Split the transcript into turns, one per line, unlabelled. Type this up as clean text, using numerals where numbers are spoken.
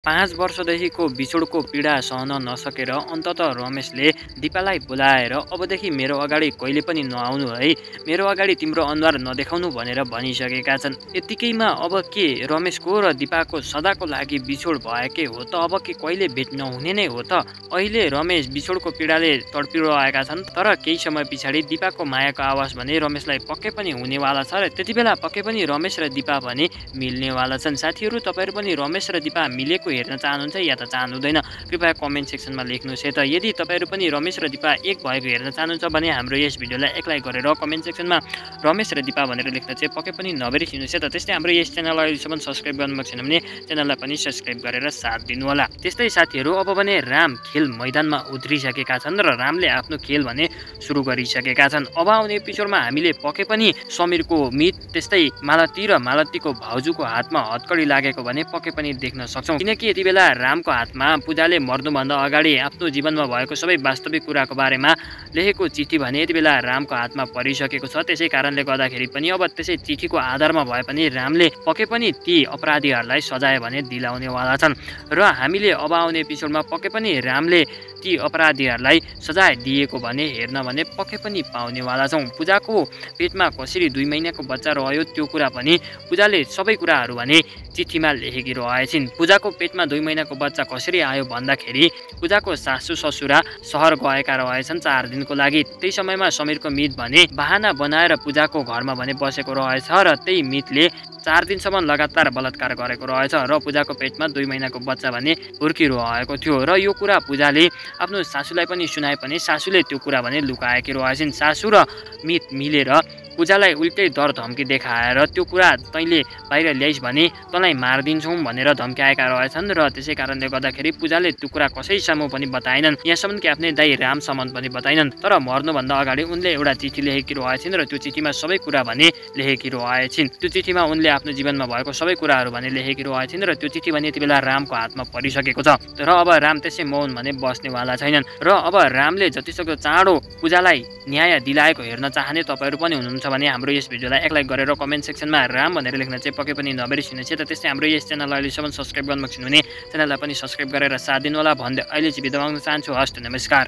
5 वर्षदेखिको बिछोडको पीडा सहन नसकेर अन्ततः रमेशले दिपालाई बोलाएर अबदेखि मेरो अगाडि कहिले पनि नआउनु है, मेरो अगाडि तिम्रो अनुहार नदेखाउनु भनेर भनिसकेका छन्। यत्तिकैमा अब के रमेशको र दिपाको सदाको लागि बिछोड भएकै हो त अब के कहिले भेट नहुने नै हो त? अहिले रमेश बिछोडको पीडाले तडपिरहेका छन्, तर केही समय पछाडि दिपाको मायाको आवाज भने रमेशलाई पक्कै पनि हुनेवाला छ र त्यति बेला पक्कै पनि रमेश र दिपा भने मिल्नेवाला छन्। साथीहरू, तपाईँहरू पनि रमेश र दिपा मिलेको हेर्न चाहनुहुन्छ या त चाहनुहुँदैन? कृपया कमेन्ट सेक्सनमा लेख्नुहोस् है त। यदि तपाईँहरू पनि रमेश र दिपा एक भएको हेर्न चाहनुहुन्छ भने हाम्रो यस भिडियोलाई एक लाइक गरेर कमेन्ट सेक्सनमा रमेश र दिपा भनेर लेख्न चाहिँ पक्कै पनि नबिर्सिनुहोस् है त। त्यस्तै हाम्रो यस च्यानललाई अहिलेसम्म सब्सक्राइब गर्नुभएको छैन भने च्यानललाई पनि सब्सक्राइब गरेर साथ दिनुहोला। त्यस्तै साथीहरू, अब भने राम खेल मैदानमा उत्रिसकेका छन् र रामले आफ्नो खेल भने सुरु गरिसकेका छन्। अब आउने एपिसोडमा हामीले पक्कै पनि समीरको मित, त्यस्तै मालती र मालतीको भाउजूको हातमा हतकडी लागेको भने पक्कै पनि देख्न सक्छौँ। किनकि यति बेला रामको हातमा पूजाले मर्नुभन्दा अगाडि आफ्नो जीवनमा भएको सबै वास्तविक कुराको बारेमा लेखेको चिठी भने यति बेला रामको हातमा परिसकेको छ। त्यसै कारणले गर्दाखेरि पनि अब त्यसै चिठीको आधारमा भए पनि रामले पक्कै पनि ती अपराधीहरूलाई सजाय भने दिलाउनेवाला छन् र हामीले अब आउने एपिसोडमा पक्कै पनि रामले ती अपराधीहरूलाई सजाय दिएको भने हेर्न भने पक्कै पनि पाउनेवाला छौँ। पूजाको पेटमा कसरी 2 महिनाको बच्चा रह्यो त्यो कुरा पनि पूजाले सबै कुराहरू भने चिठीमा लेखेकी रहेछिन्। पूजाको पेटमा 2 महिनाको बच्चा कसरी आयो भन्दाखेरि पूजाको सासू ससुरा सहर गएका रहेछन् 4 दिनको लागि। त्यही समयमा समीरको मित भने बहाना बनाएर पूजाको घरमा भने बसेको रहेछ र त्यही मितले 4 दिनसम्म लगातार बलात्कार गरेको रहेछ र पूजाको पेटमा 2 महिनाको बच्चा भने हुर्किरहेको थियो र यो कुरा पूजाले आफ्नो सासूलाई पनि सुनाए पनि सासूले त्यो कुरा भने लुकाएकी रहेछन्। सासू र मित मिलेर पूजालाई उल्टै डर धम्की देखाएर त्यो कुरा तैँले बाहिर ल्याइस् भने तँलाई मारिदिन्छौँ भनेर धम्क्याएका रहेछन् र त्यसै कारणले गर्दाखेरि पूजाले त्यो कुरा कसैसम्म पनि बताएनन्, यहाँसम्म कि आफ्नै दाइ रामसम्म पनि बताएनन्। तर मर्नुभन्दा अगाडि उनले एउटा चिठी लेखेकी रहेछन् र त्यो चिठीमा सबै कुरा भने लेखेकी रहेछन्। त्यो चिठीमा उनले आफ्नो जीवनमा भएको सबै कुराहरू भने लेखेकी रहेछन् र त्यो चिठी भने यति बेला रामको हातमा परिसकेको छ। र अब राम त्यसै मौन भने बस्नेवाला छैनन् र अब रामले जतिसक्दो चाँडो पूजालाई न्याय दिलाएको हेर्न चाहने तपाईँहरू पनि हुनुहुन्छ भने हाम्रो यस भिडियोलाई एक लाइक गरेर कमेन्ट सेक्सनमा राम भनेर लेख्न चाहिँ पक्कै पनि नबिर्सिनुहोस् है त। त्यस्तै हाम्रो यस च्यानललाई अहिलेसम्म सब्सक्राइब गर्नुभएको छैन भने च्यानललाई पनि सब्सक्राइब गरेर साथ दिनुहोला भन्दै अहिले चाहिँ बिदा माग्न चाहन्छु। हस्त, नमस्कार।